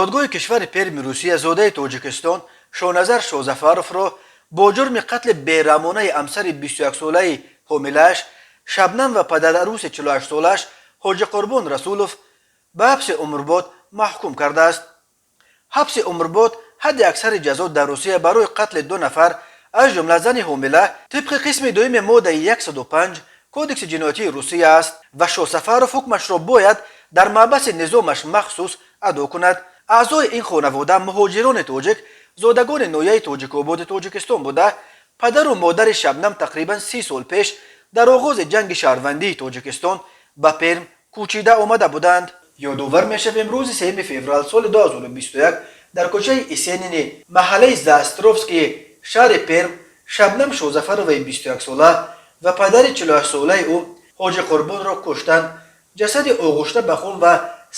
Додгоҳи кишвари Перми Русия зодаи Тоҷикистон Шоназар Шозафаровро бо ҷурми қатли бераҳмонаи ҳамсари 21-солаи ҳомилааш Шабнам ва падарарӯси 48-солааш Ҳоҷиқурбон Расулов ба ҳабси умрбод маҳкум кардааст. Ҳабси умрбод ҳадди аксари ҷазо дар Русия барои қатли ду нафар, аз ҷумла зани ҳомила, тибқи қисми дуюми моддаи 105 Кодекси ҷиноятии Русия аст ва Шосафаров ҳукмашро бояд дар маҳбаси низомаш махсус адо кунад. Аъзои ин хонавода муҳоҷирони тоҷик, зодагони ноҳияи Тоҷикободи Тоҷикистон буда, падару модари Шабнам тақрибан 30 сол пеш дар оғози ҷанги шаҳрвандии Тоҷикистон ба Перм кӯчида омада буданд. Ёдовар мешавем, рӯзи 3 феврал соли 2021 дар кӯчаи Есенини маҳаллаи Заостровский шаҳри Перм Шабнам Шозафароваи 21-сола ва падари 48-солаи ӯ Ҳоҷи Қурбонро куштанд. Ҷасади оғушта ба хун ва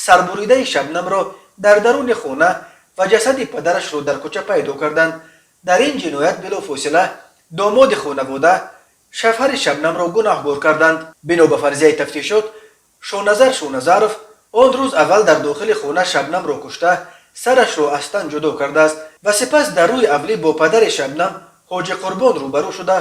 сарбуридаи Шабнамро дар даруни хона ва ҷасади падарашро дар кӯча пайдо карданд. Дар ин ҷиноят билофосила домоди хонавода, шавҳари Шабнамро гуноҳгор карданд. Бино ба фарзияи тафтишот, Шоназар Шоназаров он рӯз аввал дар дохили хона Шабнамро кушта, сарашро аз тан ҷудо кардааст ва сипас дар рӯи авлӣ бо падари Шабнам Ҳоҷи Қурбон рӯбарӯ шуда,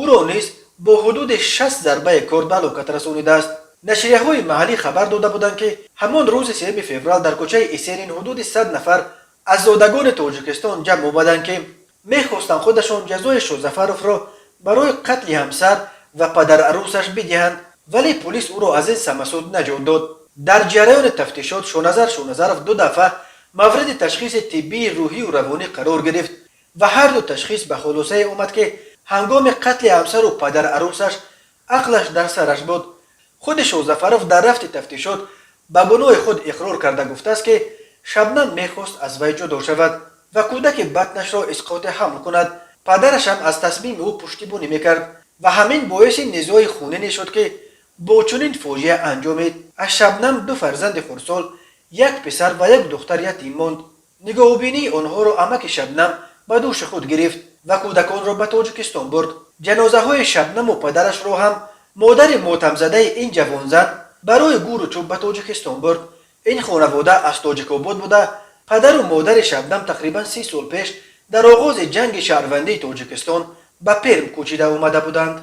ӯро низ бо ҳудуди 60 зарбаи корд ба ҳалокат расонидааст. Нашрияҳои маҳаллӣ хабар дода буданд, ки ҳамон рӯзи 3 феврал дар кӯчаи Есенин ҳудуди 100 нафар аз зодагони Тоҷикистон ҷамъ омаданд, ки мехостанд худашон ҷазои Шозафаровро барои қатли ҳамсар ва падарарӯсаш бидиҳанд, вале полис ӯро аз ин самасуд наҷот дод. Дар ҷараёни тафтишот Шоназар Шоназаров ду дафъа мавриди ташхиси тиббии рӯҳию равонӣ қарор гирифт ва ҳарду ташхис ба хулосае омад, ки ҳангоми қатли ҳамсару падарарӯсаш ақлаш дар сараш буд. Худи Шозафаров дар рафти тафтишот ба гуноҳи худ иқрор карда, гуфтааст, ки Шабнам мехост аз вай ҷудо шавад ва кӯдаки батнашро исқоти ҳамл кунад. Падарашам аз тасмими ӯ пуштибонӣ мекард ва ҳамин боиси низои хунине шуд, ки бо чунин фоҷиа анҷомид. Аз Шабнам ду фарзанди хурдсол, як писар ва як духтар, ятим монд. Нигоҳубинии онҳоро амаки Шабнам ба дӯши худ гирифт ва кӯдаконро ба Тоҷикистон бурд. Ҷанозаҳои Шабнаму падарашро ҳам модари мотамзадаи ин ҷавонзан барои гӯру чӯб ба Тоҷикистон бурд. Ин хонавода аз Тоҷикобод буда, падару модари Шабнам тақрибан 30 сол пеш дар оғози ҷанги шаҳрвандии Тоҷикистон ба Перм кӯчида омада буданд.